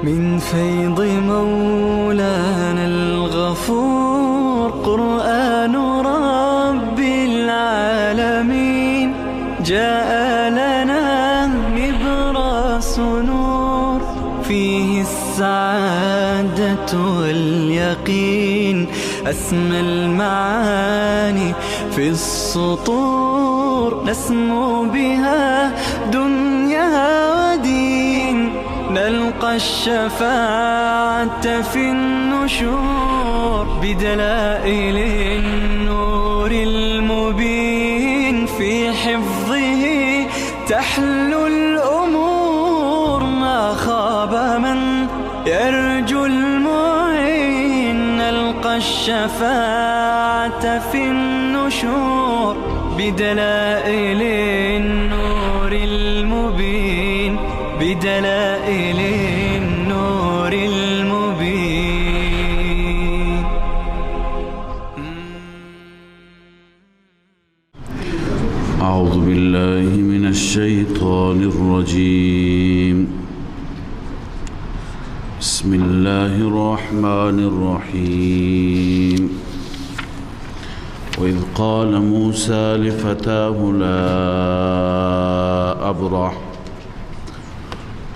من فيض مولانا الغفور قرآن رب العالمين جاء لنا نبراس نور فيه السعادة واليقين أسمى المعاني في السطور نسمو بها دنيا ودين نلقى الشفاعة في النشور بدلائل النور المبين في حفظه تحلو الأمور ما خاب من يرجو المعين نلقى الشفاعة في النشور بدلائل النور المبين بدلائل النور المبين. أعوذ بالله من الشيطان الرجيم. بسم الله الرحمن الرحيم. وإذ قال موسى لفتاه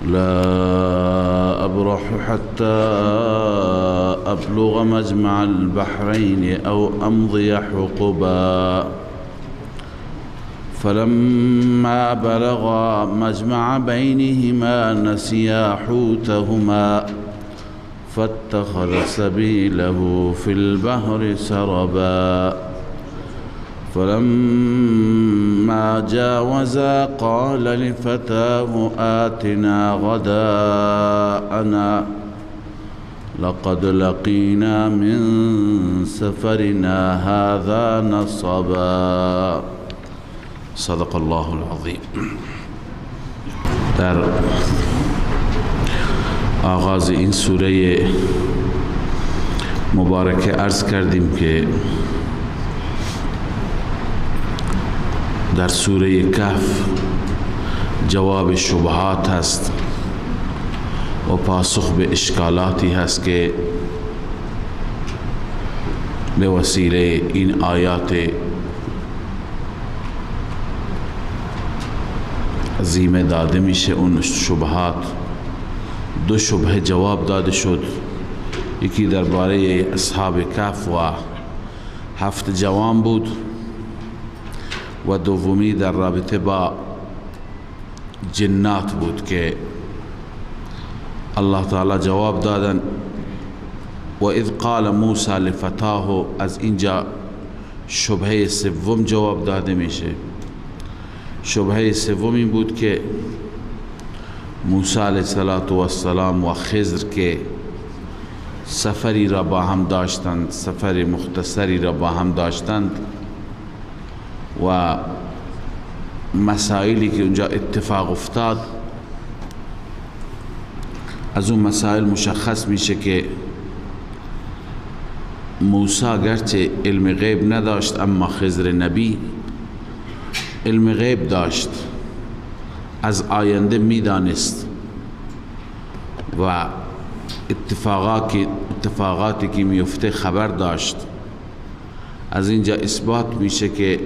لا أبرح حتى أبلغ مجمع البحرين أو أمضي حقبا فلما بلغا مجمع بينهما نسيا حوتهما فاتخذ سبيله في البحر سربا فلما جاوزا قال لفتاه آتنا غداءنا لقد لقينا من سفرنا هذا نصبا. صدق الله العظیم. در آغاز این سوره مبارکه عرض کردیم که در سوره کهف جواب شبهات هست و پاسخ به اشکالاتی هست که به وسیله این آیات عظیمه داده میشه. اون شبهات دو شبهه جواب داده شد، یکی درباره اصحاب کهف و 7 جوان بود و دومی در رابطه با جنات بود که الله تعالی جواب دادن. و اذ قال موسی لفتاه، از اینجا شبهه سوم جواب داده میشه. شبهه سوم این بود که موسی علیه السلام و خضر که سفری را با هم داشتند، سفر مختصری را با هم داشتند و مسائلی که اونجا اتفاق افتاد، از اون مسائل مشخص میشه که موسی گرچه علم غیب نداشت اما خضر نبی علم غیب داشت، از آینده میدانست و اتفاقاتی که میفته خبر داشت. از اینجا اثبات میشه که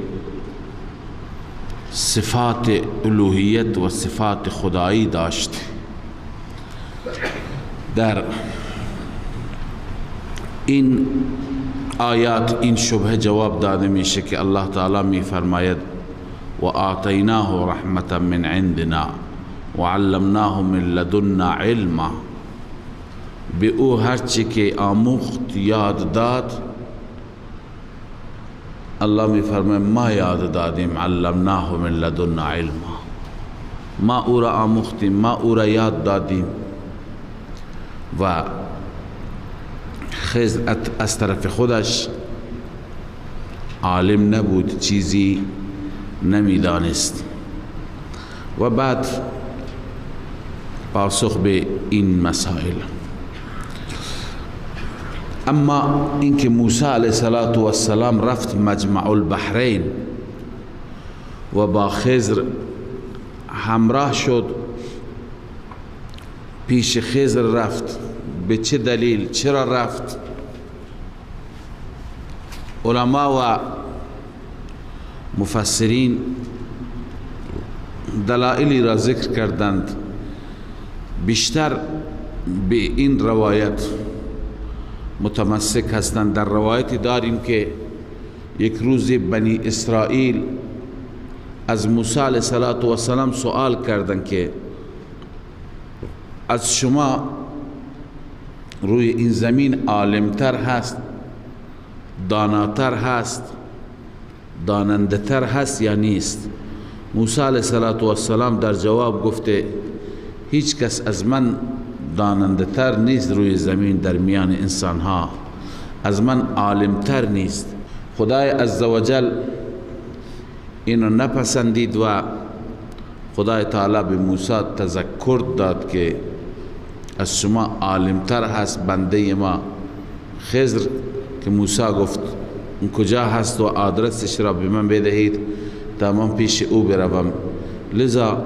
صفات الوهیت و صفات خدایی داشت. در این آیات این شبهه جواب داده میشه که الله تعالی میفرماید و آتیناه رحمتا من عندنا و علمناه من لدنا علما. به او هرچی که آموخت یاد داد، الله میفرماید ما یاد دادیم، علمناه من لدنا علما، ما او را آموختیم، ما او را یاد دادیم. و خضر از طرف خودش عالم نبود، چیزی نمیدانست. و بعد پاسخ به این مسائل. اما اینکه موسی علیه السلام رفت مجمع البحرین و با خضر همراه شد، پیش خضر رفت؟ به چه دلیل؟ چرا رفت؟ علما و مفسرین دلائلی را ذکر کردند. بیشتر به این روایت متمسک هستند. در روایتی داریم که یک روز بنی اسرائیل از موسی علیه السلام سوال کردند که از شما روی این زمین عالمتر هست، داناتر هست، داننده تر هست یا نیست؟ موسی علیه السلام در جواب گفته هیچ کس از من داننده تر نیست روی زمین در میان انسان ها، از من عالمتر نیست. خدای عزوجل اینو نپسندید و خدای تعالی به موسی تذکر داد که از شما عالمتر هست بنده ما خضر، که موسی گفت اون کجا هست و آدرسش را به من بدهید تا من پیش او بروم. لذا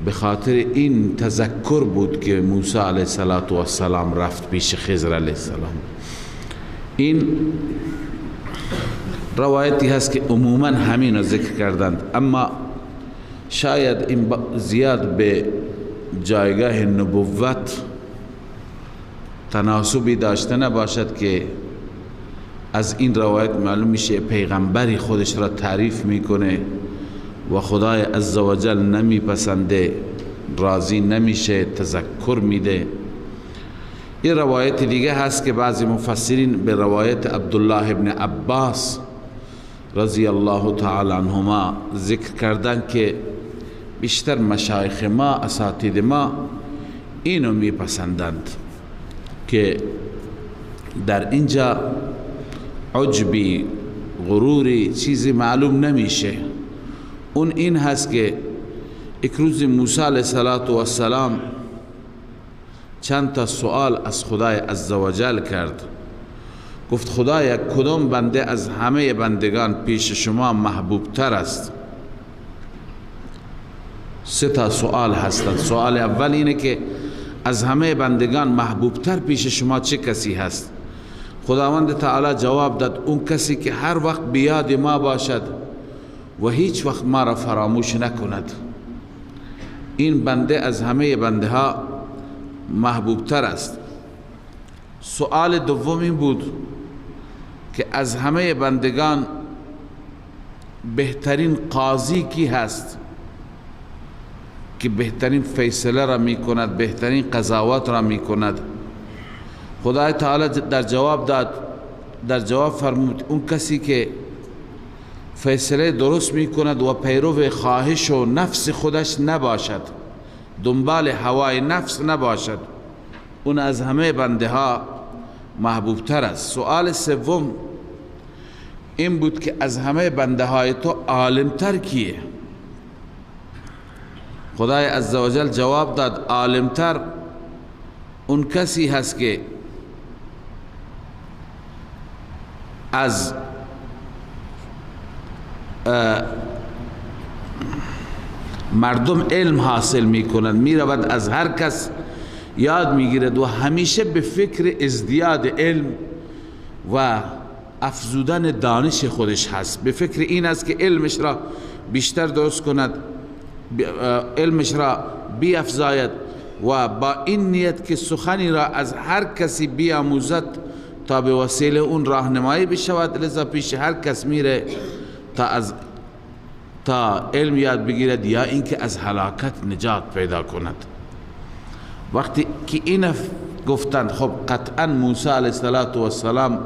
به خاطر این تذکر بود که موسی علیه السلام رفت پیش خضر علیه السلام. این روایتی هست که عموما همین را ذکر کردند، اما شاید این زیاد به جایگاه نبوت تناسبی داشته نباشد که از این روایت معلوم میشه پیغمبری خودش را تعریف میکنه و خدای عزوجل نمیپسنده، راضی نمیشه، تذکر میده. این روایت دیگه هست که بعضی مفسرین به روایت عبدالله ابن عباس رضی الله تعالی عنهما ذکر کردن که بیشتر مشایخ ما، اساتید ما اینو میپسندند که در اینجا عجبی، غروری، چیزی معلوم نمیشه. اون این هست که یک روز موسی علیه السلام چند تا سوال از خدای عزوجل کرد. گفت خدایا کدام بنده از همه بندگان پیش شما محبوب تر است؟ سه تا سوال هستند. سوال اول اینه که از همه بندگان محبوب تر پیش شما چه کسی هست؟ خداوند تعالی جواب داد اون کسی که هر وقت بیاد ما باشد و هیچ وقت ما را فراموش نکند، این بنده از همه بنده ها محبوب تر است. سوال دوم این بود که از همه بندگان بهترین قاضی کی هست که بهترین فیصله را می کند، بهترین قضاوت را می کند؟ خدای تعالی در جواب داد، در جواب فرمود اون کسی که فیصله درست می کند و پیرو خواهش و نفس خودش نباشد، دنبال هوای نفس نباشد، اون از همه بنده ها محبوب تر است. سوال سوم این بود که از همه بنده های تو عالمتر کیه؟ خدای عزوجل جواب داد عالمتر اون کسی هست که از مردم علم حاصل می کند، می رود از هر کس یاد می گیرد و همیشه به فکر ازدیاد علم و افزودن دانش خودش هست، به فکر این است که علمش را بیشتر درست کند، علمش را بیافزاید و با این نیت که سخنی را از هر کسی بیاموزد تا به وسیله اون راهنمایی بشود. لذا پیش هر کس میره تا علم یاد بگیرد یا اینکه از هلاکت نجات پیدا کند. وقتی که این گفتند، خب قطعا موسی علیه السلام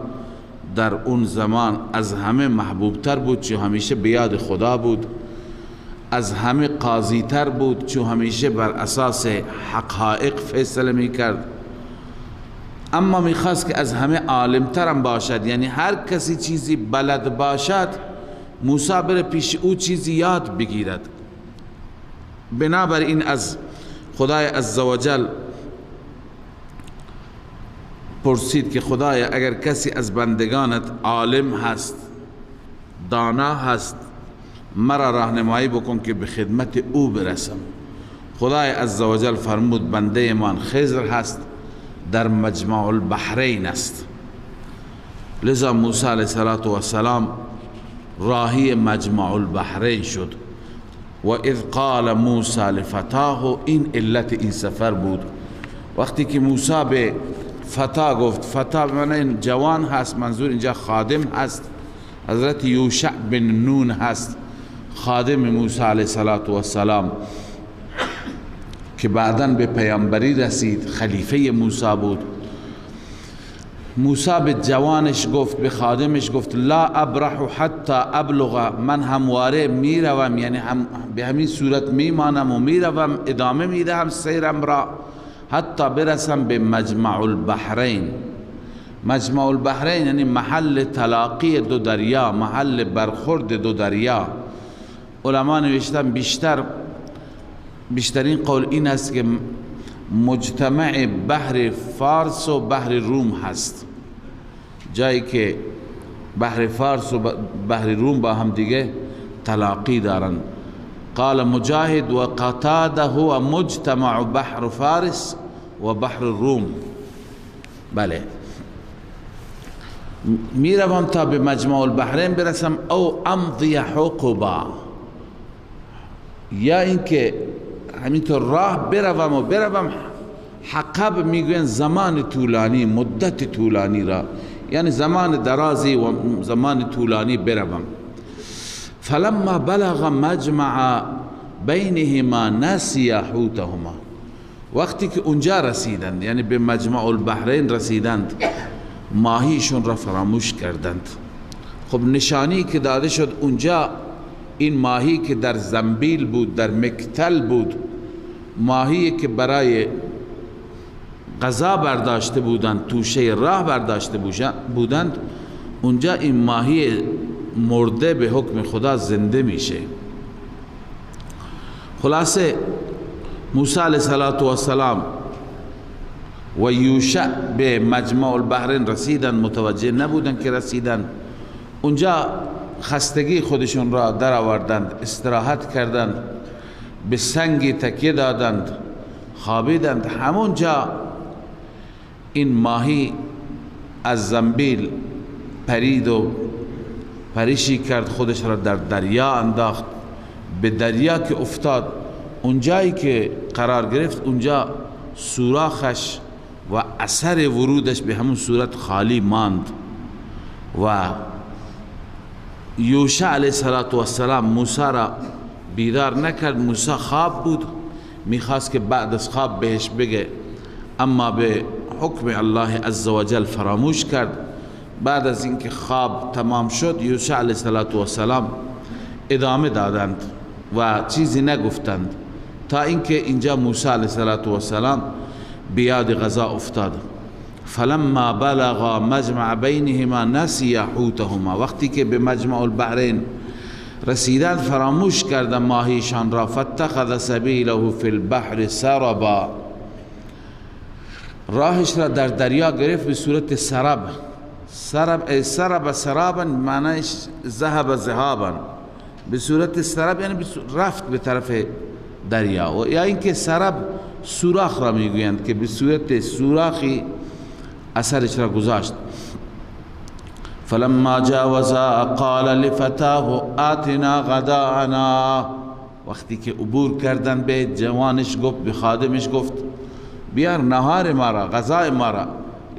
در اون زمان از همه محبوبتر بود، چون همیشه به یاد خدا بود، از همه قاضی تر بود، چون همیشه بر اساس حقایق فیصله میکرد. اما میخواست که از همه عالمترم باشد، یعنی هر کسی چیزی بلد باشد موسی بره پیش او چیزی یاد بگیرد. بنابراین از خدای عزوجل پرسید که خدای اگر کسی از بندگانت عالم هست، دانا هست، مرا راهنمایی بکن که به خدمت او برسم. خدای عزوجل فرمود بنده من خضر هست، در مجمع البحرین است. لذا موسی علیه السلام راهی مجمع البحرین شد. و اذ قال موسی لفتاه، این علت این سفر بود. وقتی که موسی به فتا گفت، فتا به معنی جوان هست، منظور اینجا خادم هست، حضرت یوشع بن نون هست، خادم موسی علیه السلام که بعداً به پیامبری رسید، خلیفه موسی بود. موسی به جوانش گفت، به خادمش گفت لا ابرح حتی ابلغ، من همواره میروم، یعنی هم به همین صورت میمانم و میروم، ادامه میدهم سیرم را حتی برسم به مجمع البحرین. مجمع البحرین یعنی محل تلاقی دو دریا، محل برخورد دو دریا. علما نوشتن بیشترین قول این است که مجتمع بحر فارس و بحر روم هست، جایی که بحر فارس و بحر روم با هم دیگه تلاقی دارند. قال مجاهد و قتاده هو مجتمع بحر فارس و بحر روم. بله، میروم تا به مجمع البحرین برسم، او امضی حقبا، یا اینکه همینطور راه بروم و بروم. حقب میگوین زمان طولانی، مدت طولانی را، یعنی زمان درازی و زمان طولانی بروم. فلما بلغ مجمع بینهما نسی حوتهما، وقتی که اونجا رسیدند، یعنی به مجمع البحرین رسیدند، ماهیشون را فراموش کردند. خب نشانی که داده شد اونجا، این ماهی که در زنبیل بود، در مکتل بود، ماهی که برای غذا برداشته بودند، توشه راه برداشته بودند، اونجا این ماهی مرده به حکم خدا زنده میشه. خلاصه موسی علیه السلام و یوشع به مجمع البحرین رسیدن، متوجه نبودن که رسیدن. اونجا خستگی خودشون را در آوردند، استراحت کردند، به سنگ تکیه دادند، خوابیدند. همونجا این ماهی از زنبیل پرید و پریشی کرد، خودش را در دریا انداخت. به دریا که افتاد، اونجایی که قرار گرفت، اونجا سوراخش و اثر ورودش به همون صورت خالی ماند. و یوشع علیه السلام موسی را بیدار نکرد. موسی خواب بود، میخواست که بعد از خواب بهش بگه، اما به حکم الله عزوجل فراموش کرد. بعد از اینکه خواب تمام شد، یوشع علیه السلام ادامه دادند و چیزی نگفتند تا اینکه اینجا موسی علیه السلام بیاد غذا افتاد. فلما بلغا مجمع بینهما نسی حوتهما، وقتی که به مجمع البحرین رسیدند فراموش کردند ماهیشان را. فاتخذ سبیله فی البحر سربا، راهش را در دریا گرفت به صورت سرب. سرب سرب سرابا معنیش ذهب ذهابا، به صورت سرب یعنی رفت به طرف دریا، و یا اینکه سرب سوراخ را میگویند که به صورت سوراخی اثرش را گذاشت. فلما جاوزا قال لفتاه آتنا غداءنا، وقتی که عبور کردن به جوانش گفت، به خادمش گفت بیار نهار ما را، غذای ما را.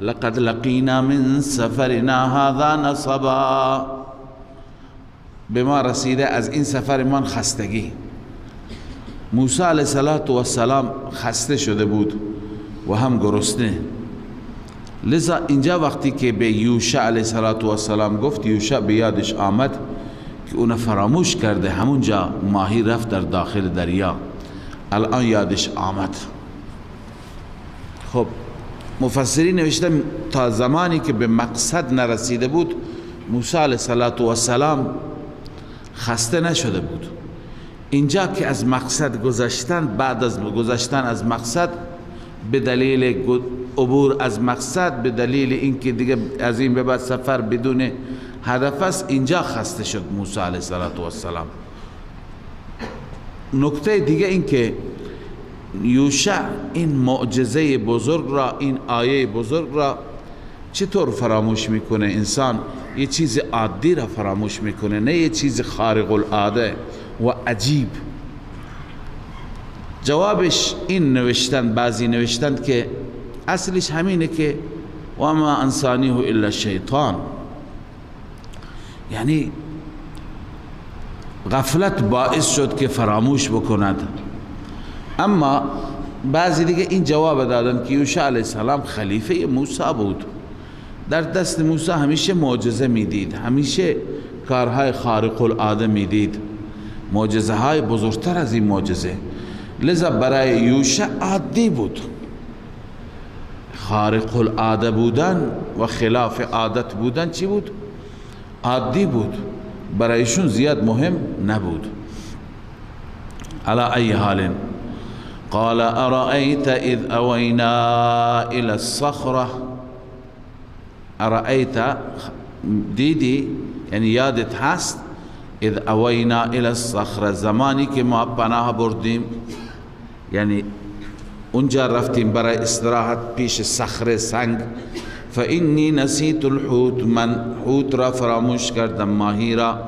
لقد لقینا من سفرنا هذا نصبا، به ما رسیده از این سفر من خستگی. موسی علیه السلام خسته شده بود و هم گرسنه. لذا اینجا وقتی که به یوشع علیه السلام گفت، یوشع به یادش آمد که اون فراموش کرده، همونجا ماهی رفت در داخل دریا، الان یادش آمد. خب مفسرین نوشتن تا زمانی که به مقصد نرسیده بود موسی علیه السلام خسته نشده بود. اینجا که از مقصد گذشتن، بعد از گذشتن از مقصد، به دلیل عبور از مقصد، به دلیل اینکه دیگه از این به بعد سفر بدون هدف است، اینجا خسته شد موسی علیه السلام. نکته دیگه این که یوشع این معجزه بزرگ را، این آیه بزرگ را چطور فراموش میکنه؟ انسان یه چیز عادی را فراموش میکنه، نه یه چیز خارق العاده و عجیب. جوابش این نوشتن، بعضی نوشتند که اصلش همینه که و ما انسانیه الا الشیطان، یعنی غفلت باعث شد که فراموش بکند. اما بعضی دیگه این جواب دادن که یوشع علیه السلام خلیفه موسی بود، در دست موسی همیشه معجزه میدید، همیشه کارهای خارق العاده میدید، معجزه های بزرگتر از این معجزه، لذا برای یوشع عادی بود. خارق العاده بودن و خلاف عادت بودن چی بود؟ عادی بود، برایشون زیاد مهم نبود. على ای حال، قال ارأیت اذ اوینا الى الصخرة. ارأیت دیدی، یعنی یادت هست، اذ اوینا الى الصخرة، زمانی که ما پناه بردیم، یعنی اونجا رفتیم برای استراحت پیش صخره سنگ. فإنی نسیت الحوت، من حوت را فراموش کردم، ماهی را.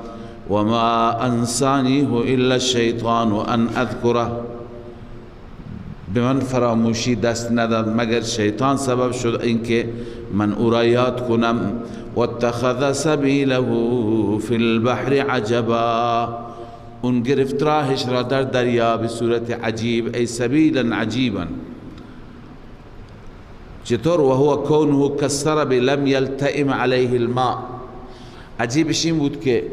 وما انسانیه الا الشیطان ان اذکره، به من فراموشی دست نداد مگر شیطان سبب شد اینکه من او را یاد کنم. واتخذ سبیله فی البحر عجبا، اون گرفت راهش را در دریا به صورت عجیب، ای سبیلا عجیبا. چطور؟ وهو کونه کالسرب لم یلتئم علیه الماء. عجیبش این بود که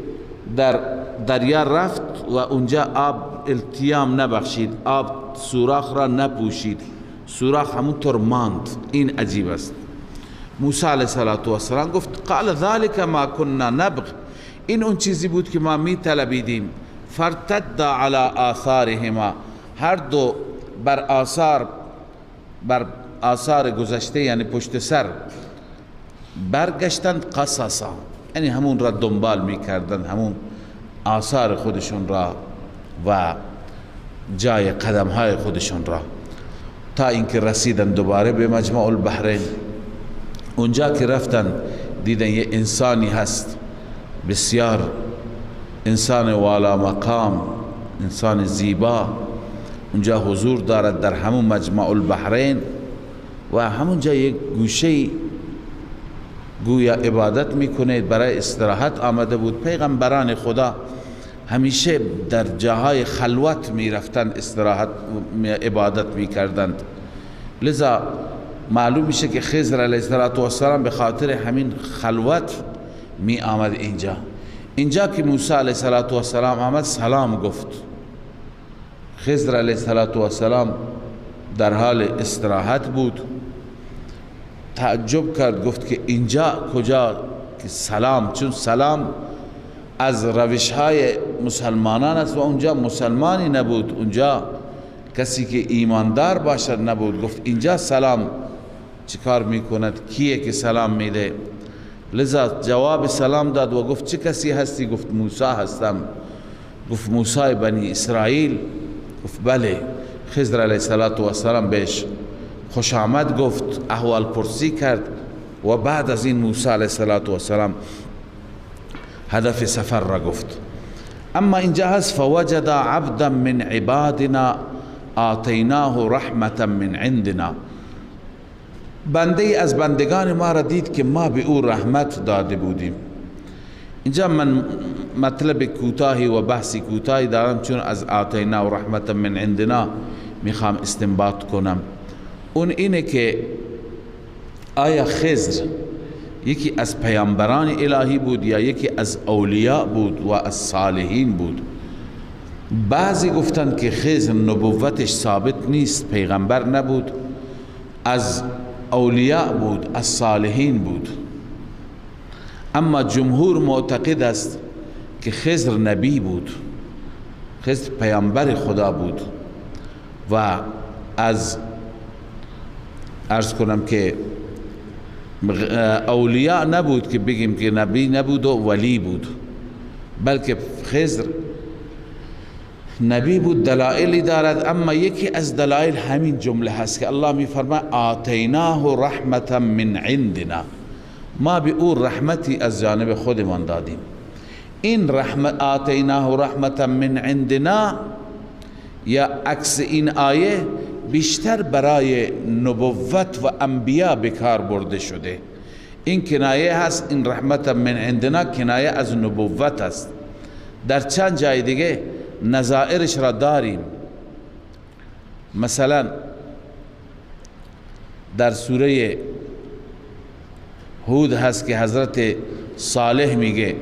در دریا رفت و اونجا آب التیام نبخشید، آب سوراخ را نپوشید، سوراخ همونطور ماند. این عجیب است. موسی علیه السلام گفت قال ذلك ما كنا نبغ، این اون چیزی بود که ما می طلبیدیم. فارتد على آثارهما، هر دو بر آثار گذشته، یعنی پشت سر برگشتند. قصصا، یعنی همون را دنبال میکردند، همون آثار خودشون را و جای قدم های خودشون را، تا اینکه رسیدن دوباره به مجمع البحرین. اونجا که رفتن دیدن یه انسانی هست، بسیار انسان والا مقام، انسان زیبا، اونجا حضور دارد در همون مجمع البحرین و همونجا یک گوشه گویا عبادت میکنه، برای استراحت آمده بود. پیغمبران خدا همیشه در جاهای خلوت میرفتند، استراحت عبادت میکردند. لذا معلوم میشه که خضر علیه السلام به خاطر همین خلوت می آمد اینجا. اینجا که موسی علیه السلام آمد سلام گفت. خضر علیه السلام در حال استراحت بود، تعجب کرد، گفت که اینجا کجا که سلام، چون سلام از روش های مسلمانان است و اونجا مسلمانی نبود، اونجا کسی که ایماندار باشد نبود. گفت اینجا سلام چیکار میکند؟ کیه که سلام میده؟ لذا جواب سلام داد و گفت چه کسی هستی؟ گفت موسی هستم. گفت موسی بنی اسرائیل؟ گفت بله. خضر علیه السلام بهش خوش آمد گفت، احوال پرسی کرد و بعد از این موسی علیه السلام هدف سفر را گفت. اما اینجا هست فوجد عبدا من عبادنا آتیناه رحمتا من عندنا، بنده از بندگان ما را دید که ما به او رحمت داده بودیم. اینجا من مطلب کوتاهی و بحثی کوتاهی دارم، چون از آتینا و رحمت من عندنا میخوام استنباط کنم. اون اینه که آیا خضر یکی از پیامبران الهی بود یا یکی از اولیاء بود و از صالحین بود؟ بعضی گفتند که خضر نبوتش ثابت نیست، پیغمبر نبود، از اولیاء بود، از صالحین بود. اما جمهور معتقد است که خضر نبی بود، خضر پیامبر خدا بود و از عرض کنم که اولیاء نبود که بگیم که نبی نبود و ولی بود، بلکه خضر نبی بود دلائلی دارد، اما یکی از دلائل همین جمله هست که الله میفرماید آتیناه رحمتا من عندنا، ما به او رحمتی از جانب خودمان دادیم. این رحمت آتیناه رحمتا من عندنا یا عکس این آیه بیشتر برای نبوت و انبیا بکار برده شده. این کنایه هست، این رحمت من عندنا کنایه از نبوت است. در چند جای دیگه نظائرش را داریم. مثلا در سوره هود هست که حضرت صالح میگه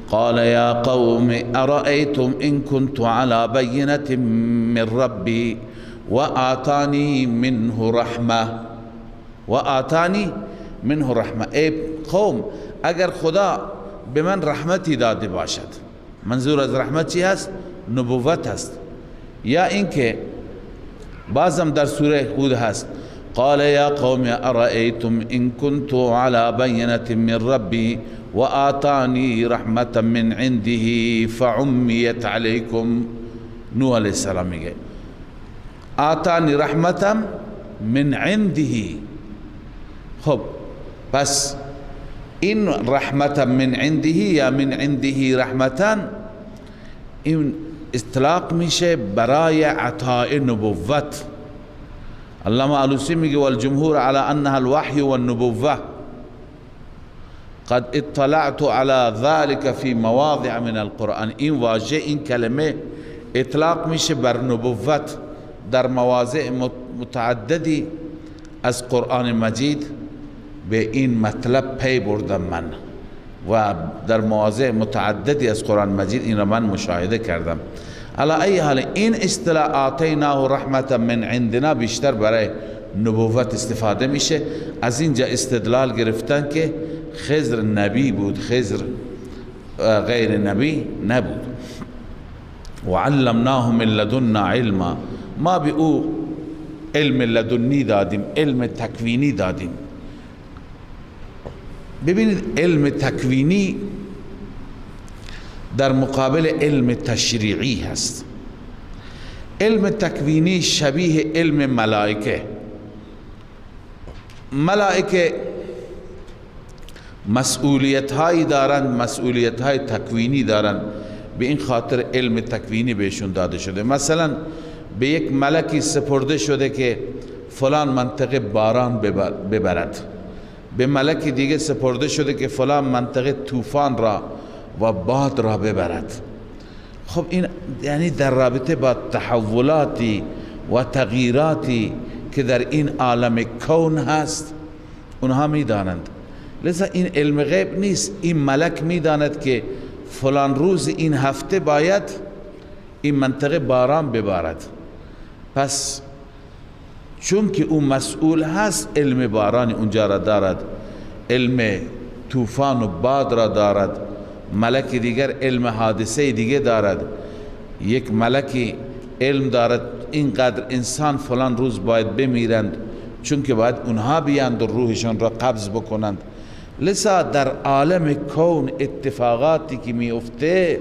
قال یا قوم ارأیتم ان كنت على بینة من ربی و آتانی منه رحمه و آتانی منه رحمه. ای قوم، اگر خدا به من رحمتی داده باشد، منظور از رحمت چی هست؟ نبوت هست. یا اینکه بازم در سوره هود هست قال یا قوم ارأیتم ان كنت على بینة من ربی و آتانی رحمة من عنده فعمیت علیکم. نوح علیه السلام میگه آتانی رحمتا من عنده. خب پس این رحمتا من عنده یا من عنده رحمتا، این اطلاق میشه برای عطاء نبوت. علامه آلوسی میگه والجمهور على انها الوحی والنبوة قد اطلعت على ذلك في مواضع من القرآن. این واژه، این کلمه اطلاق میشه بر نبوت در مواضع متعددی از قرآن مجید. به این مطلب پی بردم من و در مواضع متعددی از قرآن مجید این را من مشاهده کردم. علی ای حال این اصطلاح آتیناه رحمتا من عندنا بیشتر برای نبوت استفاده میشه. از اینجا استدلال گرفتن که خضر نبی بود، خضر غیر نبی نبود. وعلمناه من لدنا علما، ما به او علم لدنی دادیم، علم تکوینی دادیم. ببینید علم تکوینی در مقابل علم تشریعی هست. علم تکوینی شبیه علم ملائکه. ملائکه مسئولیت هایی دارند، مسئولیت های تکوینی دارند، به این خاطر علم تکوینی بهشون داده شده. مثلا به یک ملکی سپرده شده که فلان منطقه باران ببرد، به ملکی دیگه سپرده شده که فلان منطقه طوفان را و باد را ببرد. خب این یعنی در رابطه با تحولاتی و تغییراتی که در این عالم کون هست اونها میدانند. لذا این علم غیب نیست. این ملک میداند که فلان روز این هفته باید این منطقه باران ببارد، پس چون که او مسئول هست علم باران اونجا را دارد، علم طوفان و باد را دارد. ملک دیگر علم حادثه دیگه دارد. یک ملکی علم دارد اینقدر انسان فلان روز باید بمیرند، چون که باید اونها بیاند و روحشان را قبض بکنند. لذا در عالم کون اتفاقاتی که میفته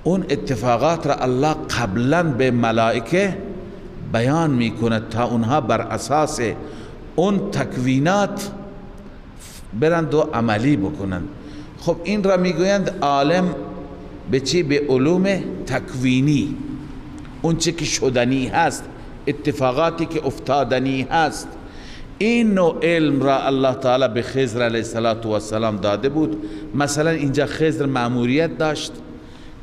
اون اتفاقات را الله قبلا به ملائکه بیان میکند تا اونها بر اساس اون تکوینات برند و عملی بکنند. خب این را میگویند عالم به چی؟ به علوم تکوینی، اون چه که شدنی هست، اتفاقاتی که افتادنی هست. این نوع علم را الله تعالی به خضر علیه السلام داده بود. مثلا اینجا خضر مأموریت داشت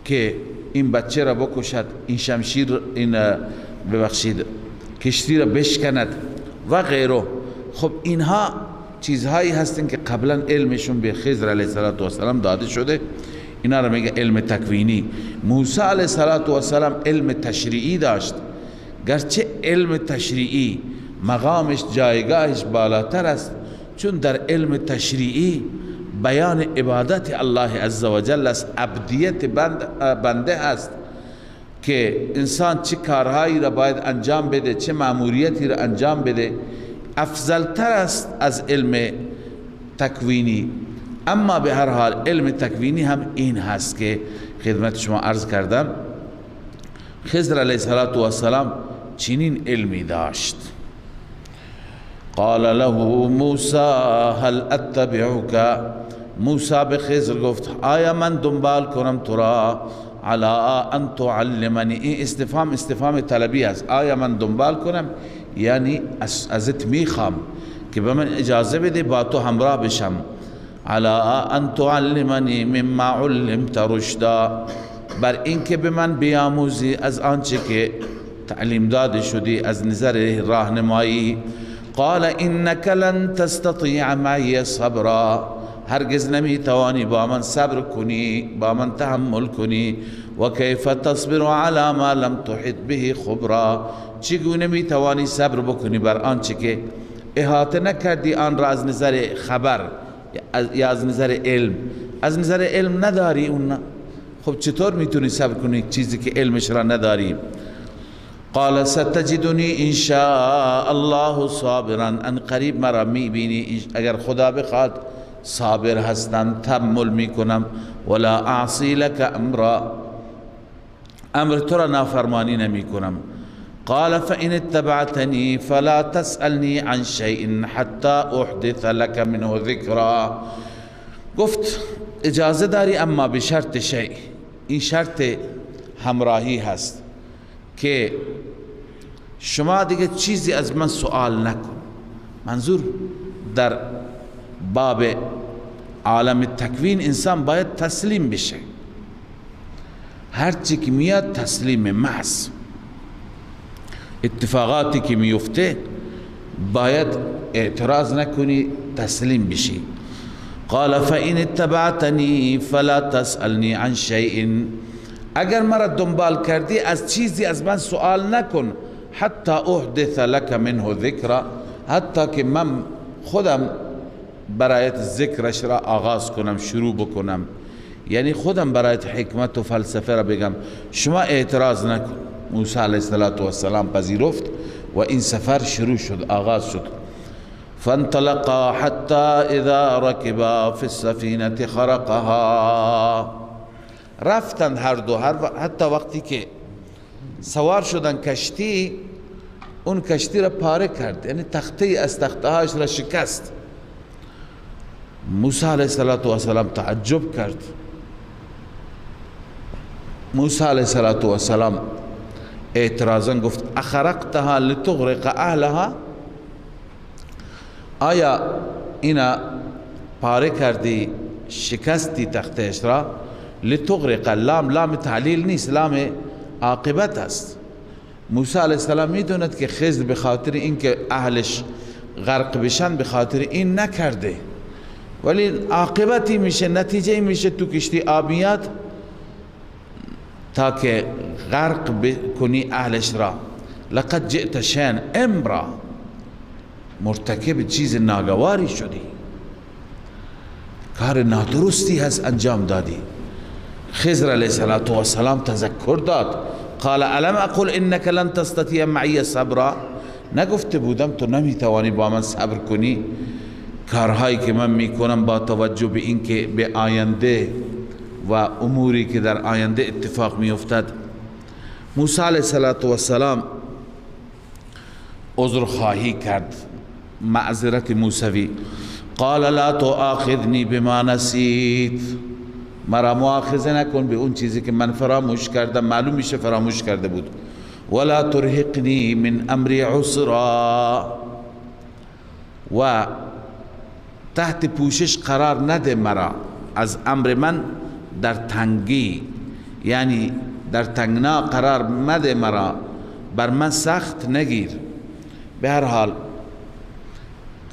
که این بچه را بکشد، این شمشیر، این ببخشید کشتی را بشکند و غیره. خب اینها چیزهایی هستند که قبلا علمشون به خضر علیه السلام داده شده. اینا را میگه علم تکوینی. موسی علیه السلام علم تشریعی داشت، گرچه علم تشریعی مقامش جایگاهش بالاتر است، چون در علم تشریعی بیان عبادت الله عزوجل است، عبدیت بنده است که انسان چه کارهایی را باید انجام بده، چه مأموریتی را انجام بده، افضلتر است از علم تکوینی. اما به هر حال علم تکوینی هم این هست که خدمت شما عرض کردم. خضر علیه السلام چنین علمی داشت. قال له موسی هل اتبعك، موسی به خضر گفت آیا من دنبال کنم تو را؟ علی ان تعلمنی، این استفهام استفهام طلبی است. آیا من دنبال کنم، یعنی ازت میخوام که به من اجازه بده با تو همراه بشم. علی ان تعلمنی مما علمت رشدا، بر اینکه به من بیاموزی از آنچه که تعلیم داده شدی از نظر راهنمایی. قال انك لن تستطيع معي صبرا، هرگز نمیتوانی با من صبر کنی، با من تحمل کنی. و کیف تصبر علی ما لم تحط به خبرا، چگونه میتوانی صبر بکنی بر آنچه که احاطه نکردی آن را از نظر خبر یا از نظر علم، از نظر علم نداری اون، خب چطور میتونی صبر کنی چیزی که علمش را نداری؟ قال ستجدنی ان شاء الله صابرا، ان قریب مرا میبینی اگر خدا بخواد صابر هستم، تحمل میکنم. ولا اعصی لك امرا، امر تو را نافرمانی نمیکنم. قال فإن اتبعتني فلا تسألني عن شيء حتى احدث لك منه ذکرا. گفت اجازه داری اما به شرط شیء، این شرط همراهی هست که شما دیگه چیزی از من سوال نکن. منظور در باب عالم تکوین انسان باید تسلیم بشه، هرچی که میاد تسلیم محض، اتفاقاتی که میفته باید اعتراض نکنی، تسلیم بشی. قال فإن اتبعتنی فلا تسألنی عن شیء، اگر مرا دنبال کردی از چیزی از من سوال نکن. حتی احدث لك منه ذکرا، حتی که من خودم برایت ذکرش را آغاز کنم، شروع بکنم، یعنی خودم برایت حکمت و فلسفه را بگم، شما اعتراض نکن. موسی علیه السلام پذیرفت و این سفر شروع شد، آغاز شد. فانطلقا حتی اذا ركبا في السفینة خرقها، رفتند هر دو، حتی وقتی که سوار شدن کشتی، اون کشتی را پاره کرد، یعنی تخته از تخته هاش را شکست. موسی علیه السلام تعجب کرد. موسی علیه السلام اعتراضا گفت اخرقتها لتغرق اهلها، آیا اینا پاره کردی شکستی تختهش را؟ لتغرق، لام لام تعلیل نیست، لام عاقبت است. موسی علیه السلام میدوند که خضر به خاطر اینکه اهلش غرق بشن به خاطر این نکرده، ولی عاقبتی میشه، نتیجه میشه تو کشتی آبیات تا که غرق بکنی اهلش را. لقد جئت شیئا امرا، مرتکب چیز ناگواری شدی، کار نادرستی هست انجام دادی. خضر علیه السلام تذکر داد، قال الم اقل انك لن تستطيع معي صبرا، نگفته بودم تو نمیتوانی با من صبر کنی؟ کارهایی که من میکنم با توجه به اینکه به آینده و اموری که در آینده اتفاق میافتد. موسی علیه السلام عذر خواهی کرد، معذرت موسوی. قال لا تؤاخذنی بما نسیت، مرا مؤاخذه نکن به اون چیزی که من فراموش کردم، معلوم میشه فراموش کرده بود. ولا ترهقنی من امری عسرا، و تحت پوشش قرار نده مرا از امر من در تنگی، یعنی در تنگنا قرار مده مرا، بر من سخت نگیر. به هر حال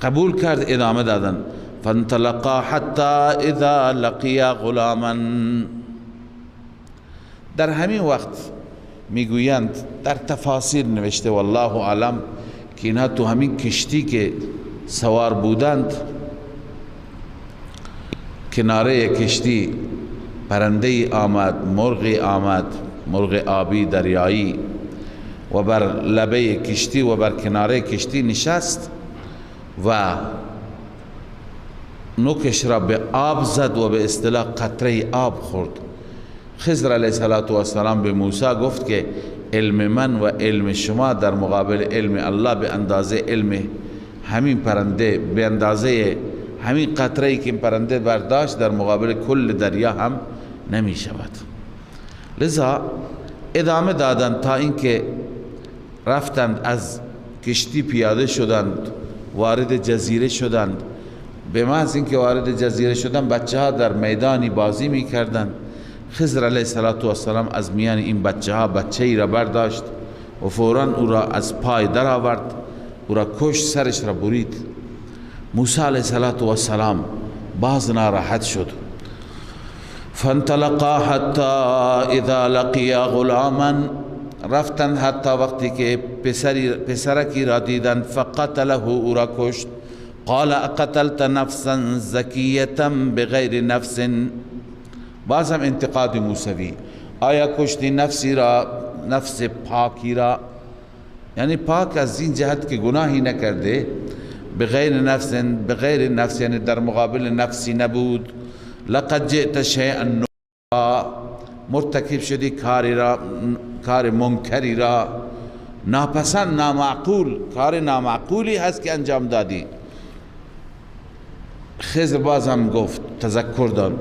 قبول کرد، ادامه دادن. فانطلقا حتی اذا لقیا غلاما، در همین وقت میگویند در تفاسیر نوشته والله اعلم که اینها تو همین کشتی که سوار بودند، کناره کشتی پرنده آمد، مرغی آمد، مرغ آبی دریایی، و بر لبه کشتی و بر کناره کشتی نشست و نوکش را به آب زد و به اصطلاح قطره آب خورد. خضر علیه السلام به موسی گفت که علم من و علم شما در مقابل علم الله به اندازه علم همین پرنده، به اندازه همین قطره که این پرنده برداشت در مقابل کل دریا هم نمی شود. لذا ادامه دادند تا اینکه رفتند، از کشتی پیاده شدند، وارد جزیره شدند. به محض اینکه وارد جزیره شدند، بچه ها در میدانی بازی می کردند. خضر علیه السلام از میان این بچه ها بچه ای را برداشت و فوراً او را از پای در آورد، او را کشت، سرش را برید. موسی علیه السلام باز ناراحت شد. فانطلقا حتی اذا لقیا غلاما، رفتند حتی وقتی که پسرکی را دیدند، فقتله، او را کشت. قال اقتلت نفسا زکیة بغیر نفس. باز هم انتقاد موسوی، آیا کشتی نفسی را، نفس پاکی را، یعنی پاک از این جهت که گناهی نکرده، بغیر نفس، بغیر نفس یعنی در مقابل نفسی نبود. لقد جئت شیئا نکرا، مرتکب شدی کاری را، کار منکری را، ناپسند، نامعقول، کار نامعقولی هست که انجام دادی. خضر باز هم گفت، تذکر داد،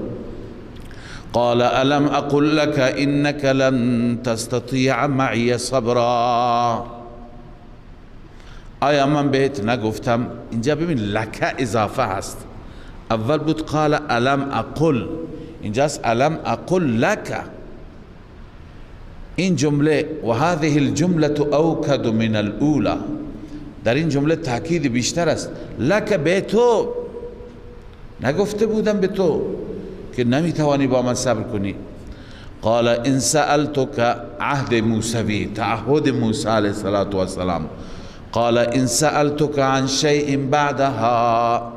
قال الم اقل لك انك لن تستطيع معي صبرا. آیا من بهت نگفتم؟ اینجا ببین لک اضافه هست، اول بود قال الم اقل، اینجاست الم اقل لك. این جمله و هذه الجمله اوکد من الاولى، در این جمله تاکید بیشتر است. لک به تو نگفته بودم، به تو که نمیتوانی با من صبر کنی. قال ان سألتك، عهد موسوی، تعهد موسی علیه السلام. قال ان سألتك عن شیء بعدها،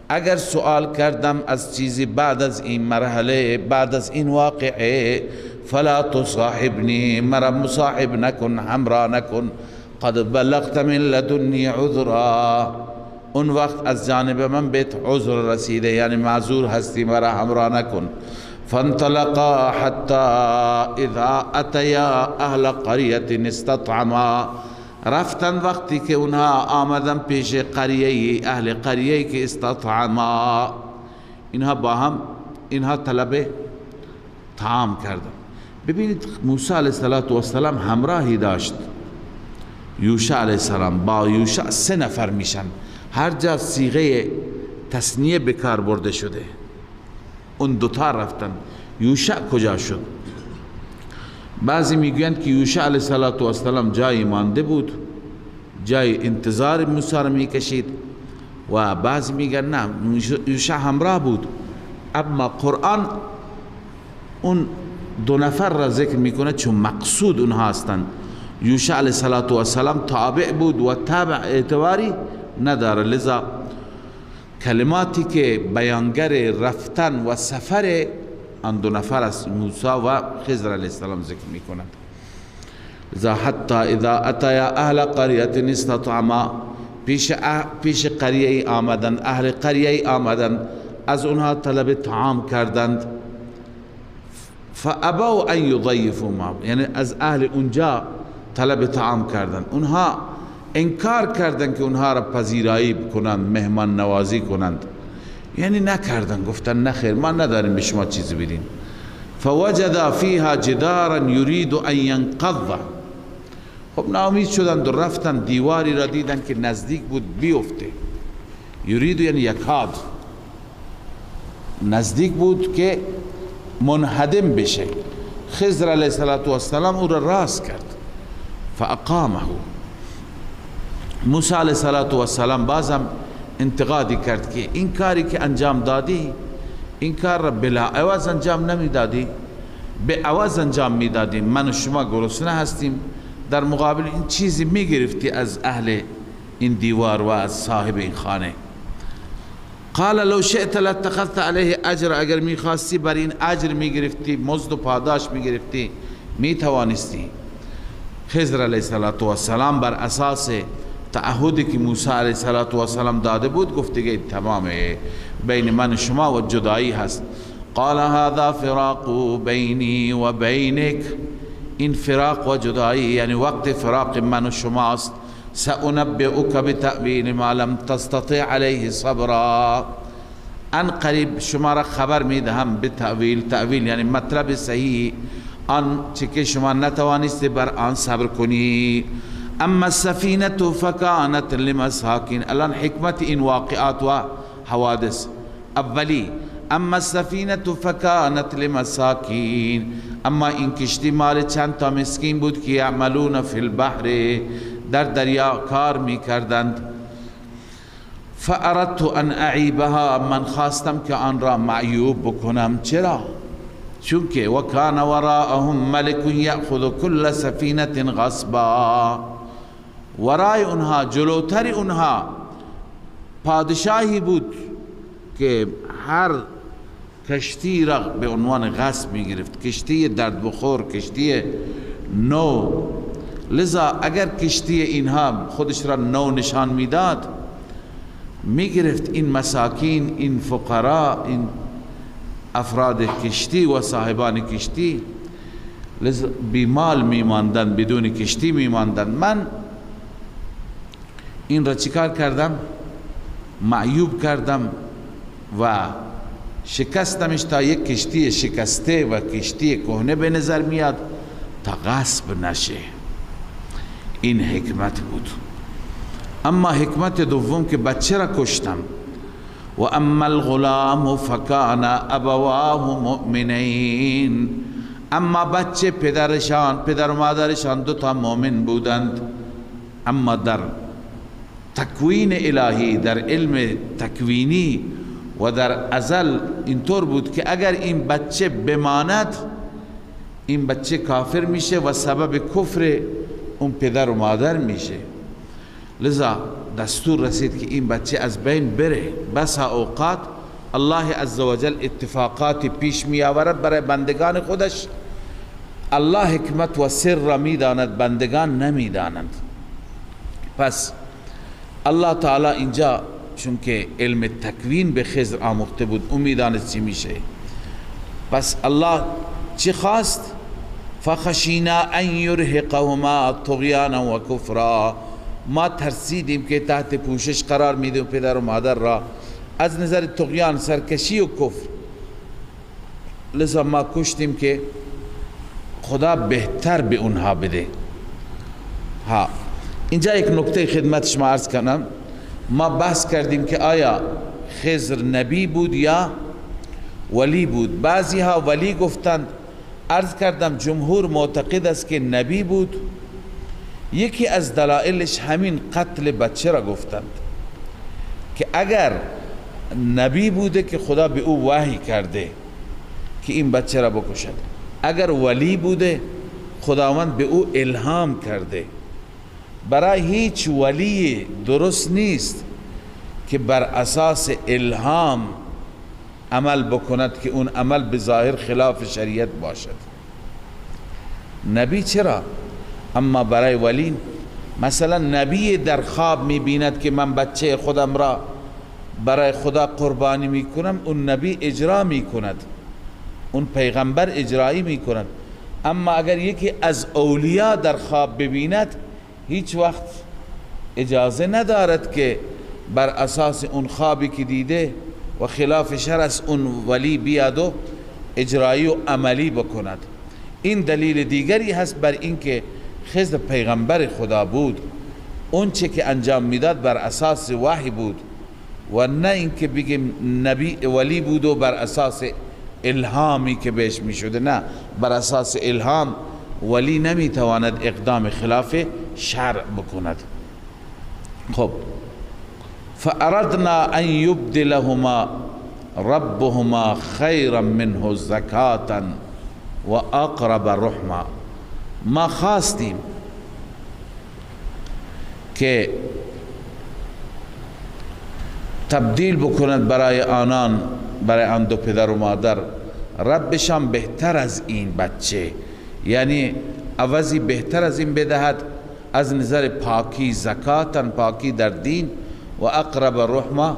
اگر سوال کردم از چیزی بعد از این مرحله، بعد از این واقعه، فلا تصاحبنی، مرا مصاحب نکن، همراه نکن. قد بلغت من لدنی عذرا، اون وقت از جانب من بهت عذر رسیده، یعنی معذور هستی، مرا همراه نکن. فانطلقا حتی اذا اتیا اهل قریة استطعما، رفتن وقتی که اونها آمدن پیش قریه، اهل قریه که استطعما، اینها با هم اینها طلب طعام کردن. ببینید موسی علیه السلام همراهی داشت، یوشع علیه السلام، با یوشع 3 نفر میشن. هر جا صیغه تثنیه به کار برده شده، اون دوتا رفتن. یوشع کجا شد؟ بعضی میگویند که یوشع علیه السلام جایی مانده بود، جای انتظار موسی را میکشید، و بعضی میگن نه، یوشع همراه بود. اما قرآن اون 2 نفر را ذکر میکنه چون مقصود اونها هستند. یوشع علیه السلام تابع بود و تابع اعتباری نداره، لذا کلماتی که بیانگر رفتن و سفر آن 2 نفر است، موسی و خضر علیه السلام ذکر میکنند. لذا حتی اذا اتیا اهل قریة استطعما، پیش قریه آمدند، اهل قریه آمدند، از اونها طلب طعام کردند. فابوا ان یضیفوا ما، یعنی از اهل اونجا طلب طعام کردند، اونها انکار کردند که اونها را پذیرایی بکنند، مهمان نوازی کنند، یعنی نکردند، گفتن نخیر ما نداریم به شما چیزی بدیم. فوجد فیها جدارا یرید ان ینقض، خب ناامید شدند و رفتن، دیواری را دیدن که نزدیک بود بیفته. یرید یعنی یکاد، نزدیک بود که منهدم بشه. خضر علیه السلام او را راست کرد، فاقامه. موسی علیه السلام بازم انتقادی کرد که این کاری که انجام دادی، این کار را بلا عوض انجام نمیدادی، به عوض انجام میدادی. من و شما گرسنه هستیم، در مقابل این چیزی میگرفتی از اهل این دیوار و از صاحب این خانه. قال لو شئت لاتخذت علیه اجر، اگر میخواستی بر این اجر میگرفتی، مزد و پاداش میگرفتی، میتوانستی. خضر علیه السلام بر اساس تعهدی که موسی علیه السلام داده بود گفت دیگه تمامه، بین من شما و جدایی هست. قال هذا فراق بینی و بینک، این فراق و جدایی یعنی وقت فراق من و شماست. سأنبئک بتأویل ما لم تستطع علیه صبرا، ان قریب شما را خبر میدهم به تأویل، تأویل یعنی مطلب صحیح آن چه که شما نتوانستی بر آن صبر کنی. اما السفینة فکانت لمساکین، الان حکمت این واقعات و حوادث. اولی اما السفینة فکانت لمساکین، اما این کشتی مال چند تا مسکین بود که یعملون فی البحر، در دریا کار میکردند. فاردت ان اعیبها، من خواستم که آن را معیوب بکنم. چرا؟ چون که وکان وراءهم ملک یأخذ کل سفینة غصبا، ورای اونها، جلوتر اونها پادشاهی بود که هر کشتی را به عنوان غصب می گرفت، کشتی درد بخور، کشتی نو. لذا اگر کشتی اینها خودش را نو نشان میداد، می گرفت این مساکین، این فقرا، این افراد کشتی و صاحبان کشتی لذا بیمال میماندن، بدون کشتی میماندن. من این را چیکار کردم؟ معیوب کردم و شکستمش تا یک کشتی شکسته و کشتی کهنه به نظر میاد تا غصب نشه. این حکمت بود. اما حکمت دوم که بچه را کشتم، و اما الغلام فکان ابواه مؤمنین، اما بچه پدرشان، پدر و مادرشان دو تا مؤمن بودند. اما در تکوین الهی، در علم تکوینی و در ازل اینطور بود که اگر این بچه بماند، این بچه کافر میشه و سبب کفر اون پدر و مادر میشه. لذا دستور رسید که این بچه از بین بره. بس اوقات الله عزوجل اتفاقات پیش می آورد برای بندگان خودش. الله حکمت و سر را میداند، بندگان نمیدانند. پس الله تعالی اینجا چون که علم تکوین به خضر آموخته بود، او میداند چی میشه. پس الله چی خواست؟ فخشینا ان یرهقهما طغیانا و کفرا، ما ترسیدیم که تحت پوشش قرار میدیم پدر و مادر را از نظر طغیان، سرکشی و کفر. لذا ما کشتیم که خدا بهتر به اونها بده. ها، اینجا یک نکته خدمت شما عرض کنم. ما بحث کردیم که آیا خضر نبی بود یا ولی بود. بعضی ها ولی گفتند، عرض کردم جمهور معتقد است که نبی بود. یکی از دلایلش همین قتل بچه را گفتند که اگر نبی بوده که خدا به او وحی کرده که این بچه را بکشد، اگر ولی بوده خداوند به او الهام کرده. برای هیچ ولی درست نیست که بر اساس الهام عمل بکند که اون عمل به ظاهر خلاف شریعت باشد. نبی چرا؟ اما برای ولی، مثلا نبی در خواب میبیند که من بچه خودم را برای خدا قربانی میکنم، اون نبی اجرا میکند، اون پیغمبر اجرایی میکند. اما اگر یکی از اولیا در خواب ببیند، هیچ وقت اجازه ندارد که بر اساس اون خوابی که دیده و خلاف شرع است اون ولی بیاد و اجرایی و عملی بکند. این دلیل دیگری هست بر اینکه خضر پیغمبر خدا بود، اون چه که انجام میداد بر اساس وحی بود و نه اینکه بگیم نبی ولی بود و بر اساس الهامی که بهش میشده. نه، بر اساس الهام ولی نمیتواند اقدام خلاف شرع بکند. خب فأردنا أن يبدلهما ربهما خيرا منه زكاة وأقرب رحما، ما خواستیم که تبدیل بکند برای آنان، برای آن دو پدر و مادر، ربشان بهتر از این بچه، یعنی عوضی بهتر از این بدهد از نظر پاکی، زکاتن پاکی در دین، و اقرب رحمه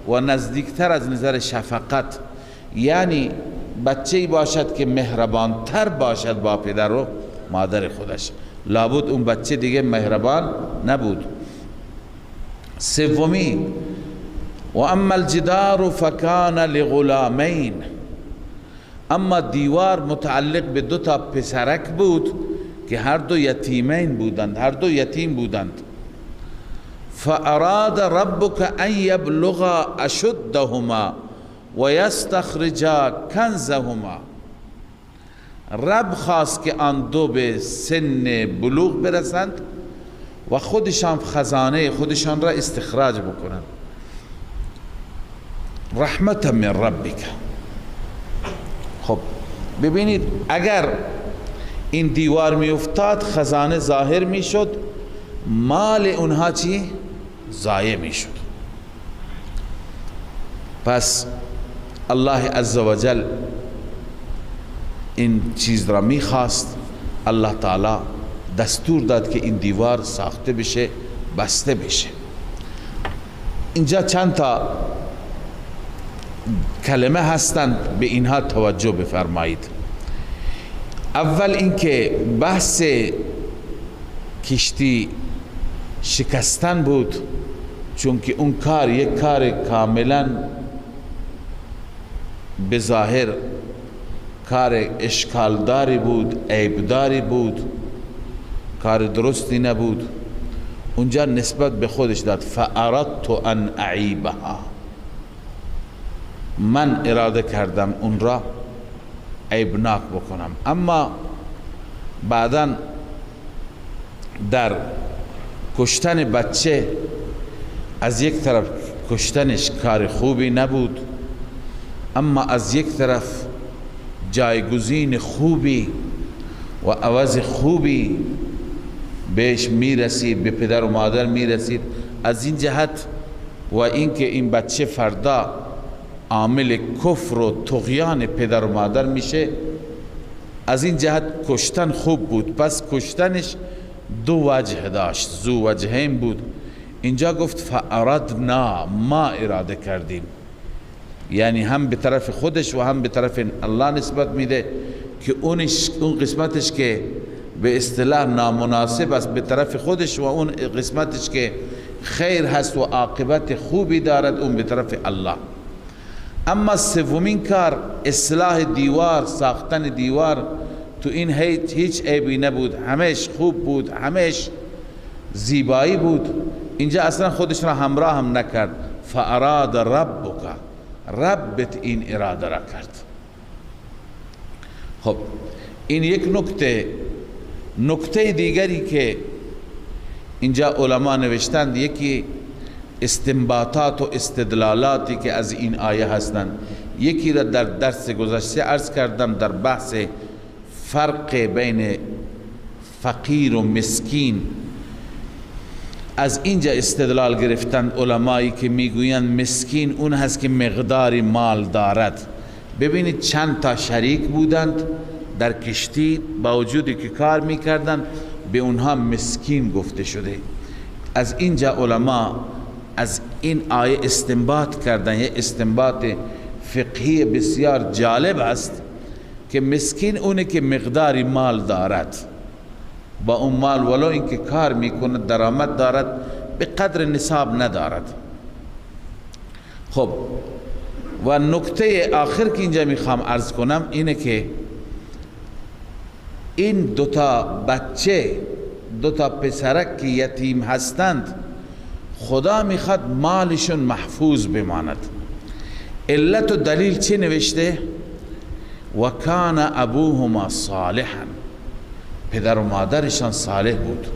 و نزدیکتر از نظر شفقت، یعنی بچه باشد که مهربانتر باشد با پدر و مادر خودش. لابد اون بچه دیگه مهربان نبود. سومی، و اما الجدار فکان لغلامین، اما دیوار متعلق به دو تا پسرک بود که هر دو یتیمین بودند، هر دو یتیم بودند. فاراد ربک ان یبلغا اشدهما و یستخرجا کنزهما، رب خواست که آن دو به سن بلوغ برسند و خودشان خزانه خودشان را استخراج بکنند. رحمت من ربک. خب ببینید، اگر این دیوار می افتاد خزانه ظاهر می شد، مال اونها چی؟ ضایع می شد. پس الله عزوجل این چیز را می خواست، الله تعالی دستور داد که این دیوار ساخته بشه، بسته بشه. اینجا چند تا کلمه هستند، به اینها توجه بفرمایید. اول اینکه بحث کشتی شکستن بود، چون که اون کار یک کار کاملا به ظاهر کار اشکالداری بود، عیبداری بود، کار درستی نبود. اونجا نسبت به خودش داد، فاردت ان اعیبها، من اراده کردم اون را عیبناک بکنم. اما بعدا در کشتن بچه از یک طرف کشتنش کار خوبی نبود، اما از یک طرف جایگزین خوبی و عوض خوبی بهش میرسید، به پدر و مادر میرسید. از این جهت و اینکه این بچه فردا عامل کفر و طغیان پدر و مادر میشه، از این جهت کشتن خوب بود. پس کشتنش دو وجه داشت، ذو وجهین بود. اینجا گفت فاردنا، ما اراده کردیم، یعنی هم به طرف خودش و هم به طرف الله نسبت میده که اون قسمتش که به اصطلاح نامناسب است به طرف خودش و اون قسمتش که خیر هست و عاقبت خوبی دارد اون به طرف الله. اما سومین کار اصلاح دیوار، ساختن دیوار، تو این هیچ عیبی نبود، همش خوب بود، همش زیبایی بود. اینجا اصلا خودش را همراه هم نکرد. فاراد ربک، ربت این اراده را کرد. خب این یک نکته. نکته دیگری که اینجا علما نوشتند، یکی استنباطات و استدلالاتی که از این آیه هستند، یکی را در درس گذشته عرض کردم در بحث فرق بین فقیر و مسکین. از اینجا استدلال گرفتند علمایی که میگویند مسکین اون هست که مقداری مال دارد. ببینید چند تا شریک بودند در کشتی، با وجودی که کار میکردند به اونها مسکین گفته شده. از اینجا علما از این آیه استنباط کردن، یه استنباط فقهی بسیار جالب است که مسکین اونه که مقداری مال دارد، با اون مال ولو اینکه کار میکند درآمد دارد به قدر نصاب ندارد. خب و نکته آخر که اینجا میخوام عرض کنم اینه که این دوتا بچه، دوتا پسرک که یتیم هستند، خدا میخواد مالشون محفوظ بماند. علت و دلیل چی نوشته؟ و کان ابوهما صالحا، پدر و مادرشان صالح بود.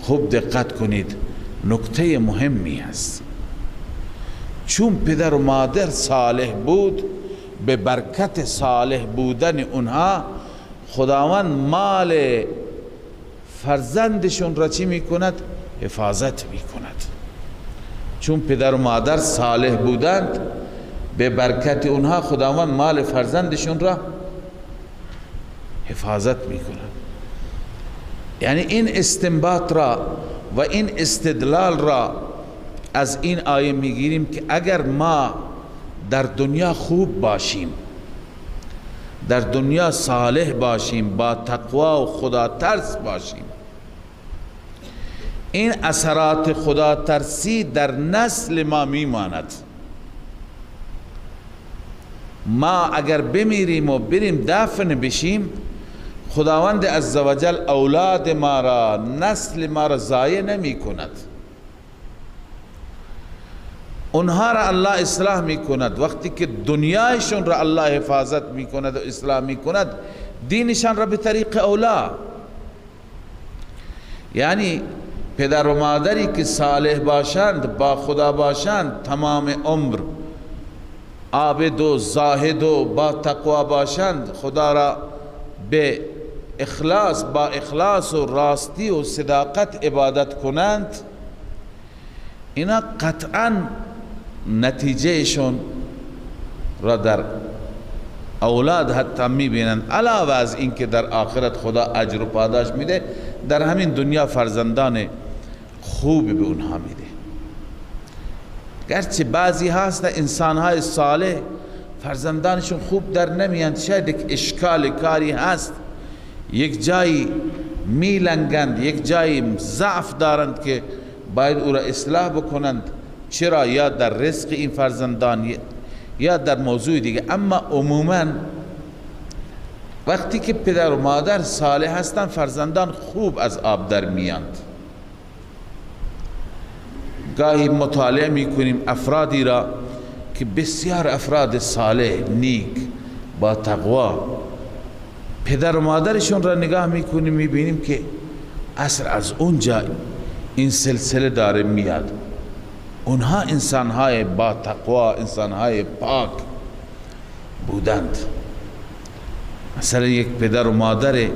خوب دقت کنید، نکته مهمی هست. چون پدر و مادر صالح بود، به برکت صالح بودن اونها خداوند مال فرزندشون را چی میکند؟ حفاظت میکند. چون پدر و مادر صالح بودند، به برکت اونها خداوند مال فرزندشون را حفاظت میکند. یعنی این استنباط را و این استدلال را از این آیه میگیریم که اگر ما در دنیا خوب باشیم، در دنیا صالح باشیم، با تقوا و خدا ترس باشیم، این اثرات خدا ترسی در نسل ما میماند. ما اگر بمیریم و بریم دفن بشیم، خداوند عزوجل اولاد ما را، نسل ما را ضایع نمی کند. اونها را الله اصلاح می کند. وقتی که دنیایشون را الله حفاظت می کند و اصلاح می کند، دینشان را به طریق اولا، یعنی پدر و مادری که صالح باشند، با خدا باشند، تمام عمر عابد و زاهد و با تقوا باشند، خدا را به اخلاص، با اخلاص و راستی و صداقت عبادت کنند، اینا قطعا نتیجهشون را در اولاد حتی میبینند. علاوه از اینکه در آخرت خدا اجر و پاداش میده، در همین دنیا فرزندان خوب به اونها میده. گرچه بعضی هست انسانهای صالح فرزندانشون خوب در نمیاند، شاید یک اشکال کاری هست، یک جایی میلنگند، یک جایی ضعف دارند که باید او را اصلاح بکنند، چرا یا در رزق این فرزندان یا در موضوع دیگه. اما عموما وقتی که پدر و مادر صالح هستند، فرزندان خوب از آب در میاند. گاهی مطالعه میکنیم افرادی را که بسیار افراد صالح، نیک، با تقوا، پدر و مادرشون را نگاه میکنیم، میبینیم که اصل از اونجا این سلسله داره میاد. اونها انسانهای با تقوا، انسانهای پاک بودند. مثلا یک پدر و مادر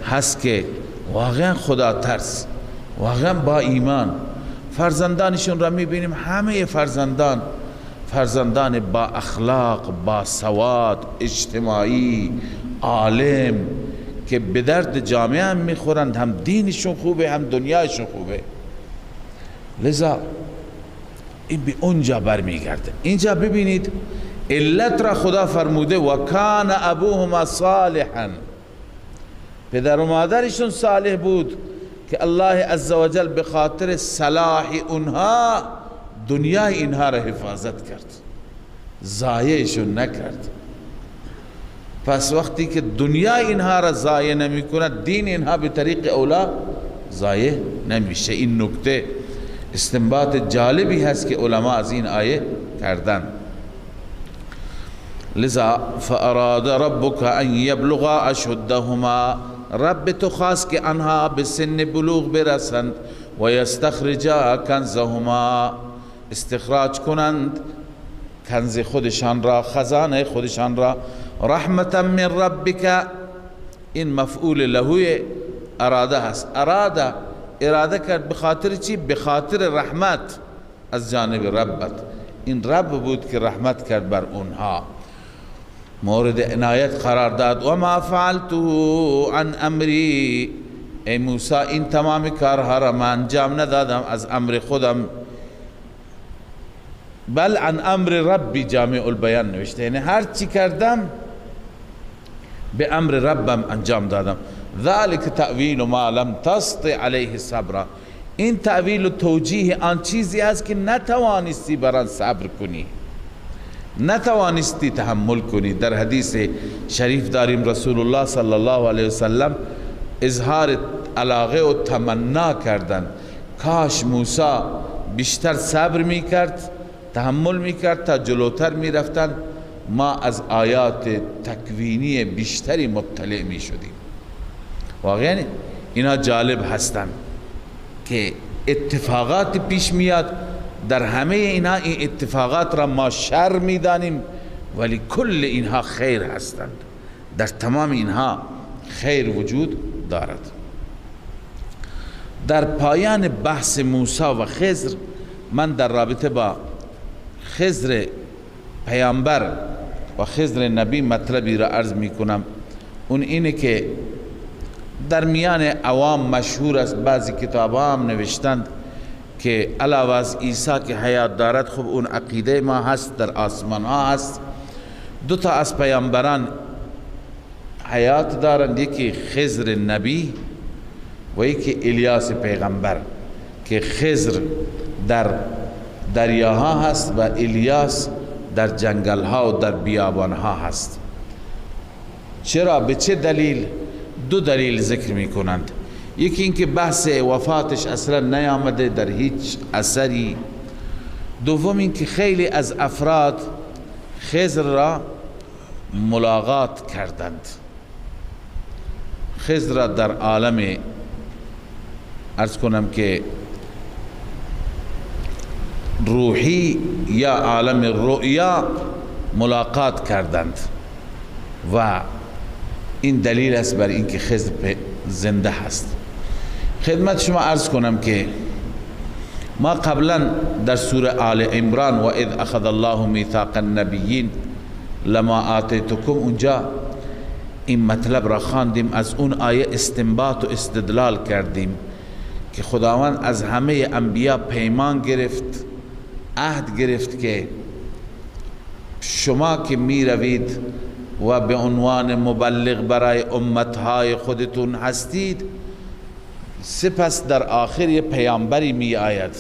هست که واقعا خدا ترس، واقعا با ایمان، فرزندانشون را میبینیم همه فرزندان، فرزندان با اخلاق، با سواد اجتماعی، عالم، که به درد جامعه هم میخورند، هم دینشون خوبه، هم دنیایشون خوبه. لذا این به اونجا برمیگرده. اینجا ببینید علت را خدا فرموده و کان ابوهما صالحا، پدر و مادرشون صالح بود که الله عزوجل به خاطر صلاح اونها دنیای اینها را حفاظت کرد، ضایعشون نکرد. پس وقتی که دنیای اینها را ضایع نمی کند، دین اینها به طریق اولا ضایع نمیشه. این نکته استنباط جالبی هست که علما از این آیه کردن. لذا فاراد ربک ان یبلغا اشدهما، رب تو خواست که آنها به سن بلوغ برسند، و یستخرجا کنزهما، استخراج کنند کنز خودشان را، خزانه خودشان را، رحمتا من ربک. این مفعول لهوی اراده هست. اراده، اراده کرد به خاطر چی؟ به خاطر رحمت از جانب ربت. این رب بود که رحمت کرد بر اونها، مورد عنایت قرار داد. و ما فعلته عن امری، ای موسی این تمام کارها را من انجام ندادم از امر خودم، بل عن امر ربی، جامع البیان نوشته، یعنی هر چی کردم به امر ربم انجام دادم. ذلك تأویل ما لم تستطع علیه صبرا، این تأویل و توجیه آن چیزی است که نتوانستی بر آن صبر کنی، نتوانستی تحمل کنی. در حدیث شریف داریم رسول الله صلی الله علیه وسلم اظهار علاقه و تمنا کردند، کاش موسی بیشتر صبر میکرد، تحمل میکرد تا جلوتر میرفتند، ما از آیات تکوینی بیشتری مطلع میشدیم. واقعا اینا جالب هستند که اتفاقات پیش میاد، در همه اینها این اتفاقات را ما شر میدانیم، ولی کل اینها خیر هستند، در تمام اینها خیر وجود دارد. در پایان بحث موسی و خضر، من در رابطه با خضر پیامبر و خضر نبی مطلبی را عرض میکنم. اون اینه که در میان عوام مشهور است، بعضی کتاب هم نوشتند که علاوه از عیسی که حیات دارد، خب اون عقیده ما هست، در آسمان ها هست، دو تا از پیامبران حیات دارند، یکی خضر نبی و یکی الیاس پیغمبر، که خضر در دریاها هست و الیاس در جنگلها و در بیابانها هست. چرا؟ به چه دلیل؟ دو دلیل ذکر میکنند. یکی اینکه بحث وفاتش اصلا نیامده در هیچ اثری. دوم اینکه خیلی از افراد خضر را ملاقات کردند، خضر را در عالم عرض کنم که روحی یا عالم رؤیا ملاقات کردند و این دلیل است بر اینکه خضر زنده هست. خدمت شما عرض کنم که ما قبلا در سوره آل عمران و اذ اخذ الله میثاق النبیین لما آتیتکم، اونجا این مطلب را خواندیم، از اون آیه استنباط و استدلال کردیم که خداوند از همه انبیا پیمان گرفت، عهد گرفت که شما که می روید و به عنوان مبلغ برای امتهای خودتون هستید، سپس در آخر یه پیامبری می آید،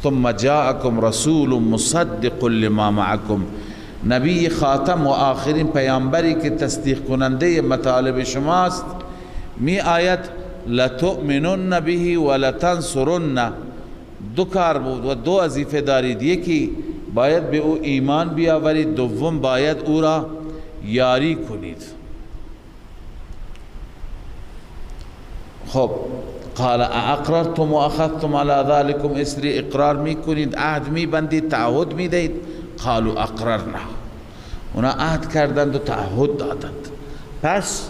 ثم جاءکم رسول مصدق لما معکم، نبی خاتم و آخرین پیامبری که تصدیق کننده مطالب شماست می آید، لتؤمنن به ولتنصرن. دو کار بود و دو وظیفه دارید، یکی باید به او ایمان بیاورید، دوم باید او را یاری کنید. خب قال اقررتم و اخذتم على ذلكم اصری، اقرار میکنید، عهد میبندید، تعهد میدهید. قالوا اقررنا، اونا عهد کردند و تعهد دادند. پس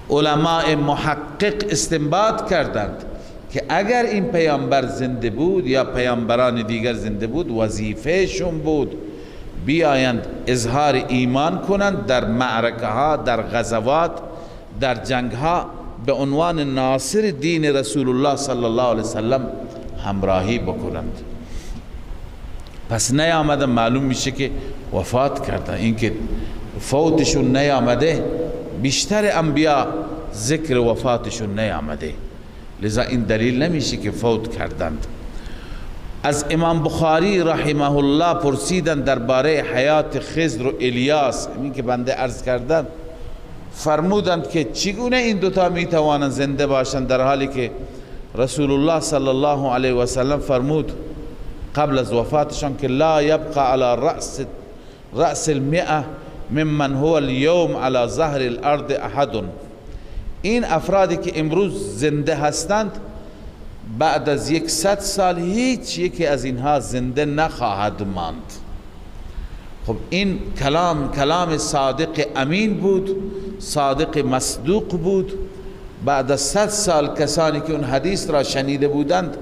علماء محقق استنباط کردند که اگر این پیامبر زنده بود یا پیامبران دیگر زنده بود، وظیفهشون بود بیایند اظهار ایمان کنند در معرکه ها، در غزوات، در جنگ ها، به عنوان ناصر دین رسول الله صلی الله علیه وسلم همراهی بکنند. پس نیامده، معلوم میشه که وفات کردن، اینکه فوتشون نیامده، بیشتر انبیا ذکر وفاتشون نیامده، لذا این دلیل نمیشه که فوت کردند. از امام بخاری رحمه الله پرسیدند درباره حیات خضر و الیاس، این که بنده عرض کردند، فرمودند که چگونه این دوتا میتوانند زنده باشند در حالی که رسول الله صلی الله علیه و سلم فرمود قبل از وفاتشان که لا یبقى على رأس المئة ممن هو اليوم على ظهر الارض احد. این افرادی که امروز زنده هستند بعد از 100 سال هیچ یکی از اینها زنده نخواهد ماند. خب این کلام کلام صادق امین بود، صادق مصدوق بود. بعد از 100 سال کسانی که اون حدیث را شنیده بودند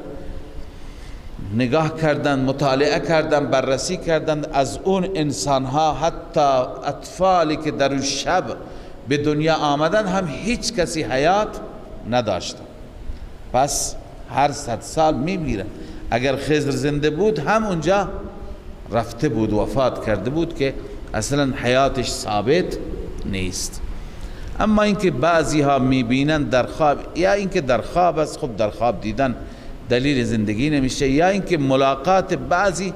نگاه کردند، مطالعه کردند، بررسی کردند، از اون انسانها حتی اطفالی که در اون شب به دنیا آمدن هم هیچ کسی حیات نداشت. پس هر 100 سال میمیرن. اگر خضر زنده بود هم اونجا رفته بود، وفات کرده بود که اصلا حیاتش ثابت نیست. اما اینکه بعضی ها میبینن در خواب، یا اینکه در خواب است، خب در خواب دیدن دلیل زندگی نمیشه، یا اینکه ملاقات بعضی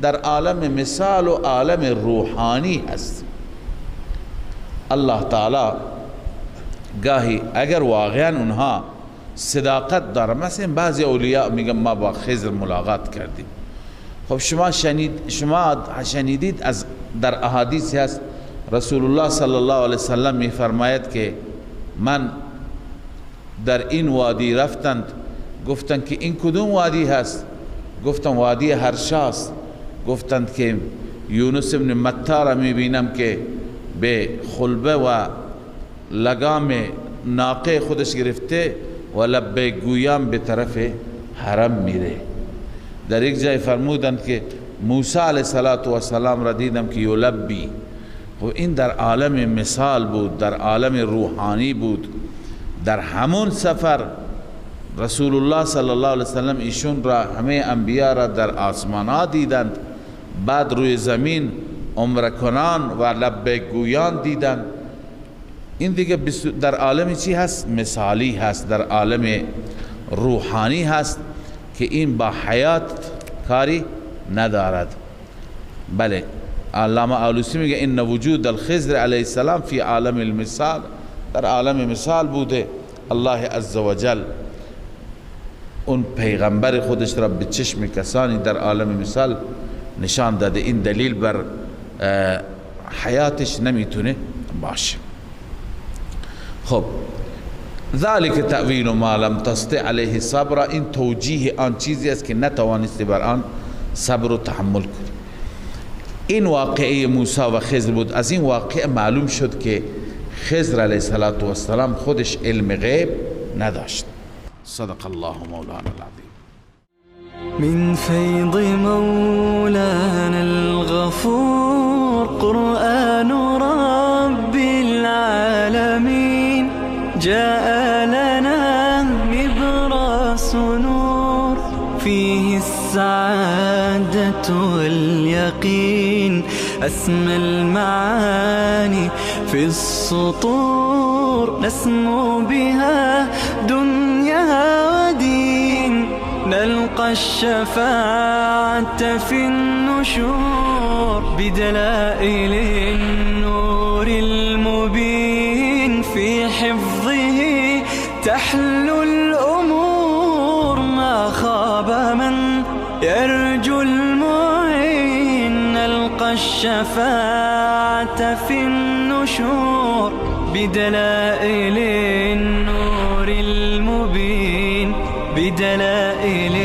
در عالم مثال و عالم روحانی هست. الله تعالی گاهی اگر واقعا اونها صداقت داره، مثلا بعضی اولیاء میگن ما با خضر ملاقات کردیم. خب شما شنیدید از در احادیث هست رسول الله صلی الله علیه وسلم میفرماید که من در این وادی رفتند، گفتند که این کدوم وادی هست؟ گفتم وادی هرشاست. گفتند که یونس ابن متی را میبینم که به خلبه و لگام ناقه خودش گرفته و لبیک گویان به طرف حرم میره. در یک جای فرمودند که موسی علیه السلام را دیدم که یلبی. خب این در عالم مثال بود، در عالم روحانی بود. در همون سفر رسول الله صلی الله علیه وسلم ایشون را، همه انبیا را در آسمان ها دیدند، بعد روی زمین عمره کنان و لبیک گویان دیدند. این دیگه در عالم چی هست؟ مثالی هست، در عالم روحانی هست که این با حیات کاری ندارد. بله، علامه آلوسی میگه ان وجود الخضر علیه السلام فی عالم المثال، در عالم مثال بوده. الله عزوجل اون پیغمبر خودش را به چشم کسانی در عالم مثال نشان داده. این دلیل بر حیاتش نمیتونه باشه. خب، ذلك تأویل ما لم تستطع علیه صبر، این توجیه آن چیزی است که نتوانستی بر آن صبر و تحمل کنی. این واقعه موسی و خضر بود. از این واقعه معلوم شد که خضر علیه السلام خودش علم غیب نداشت. صدق الله مولانا العظیم. من فیض مولانا الغفور قرآن رب العالمین جاء لنا نبراس نور فيه السعادة واليقين أسمى المعاني في السطور نسمو بها دنيا ودين نلقى الشفاعة في النشور بدلائل النور المبين في حفظه تحلو الأمور ما خاب من يرجو المعين نلقى الشفاعة في النشور بدلائل النور المبين بدلائل.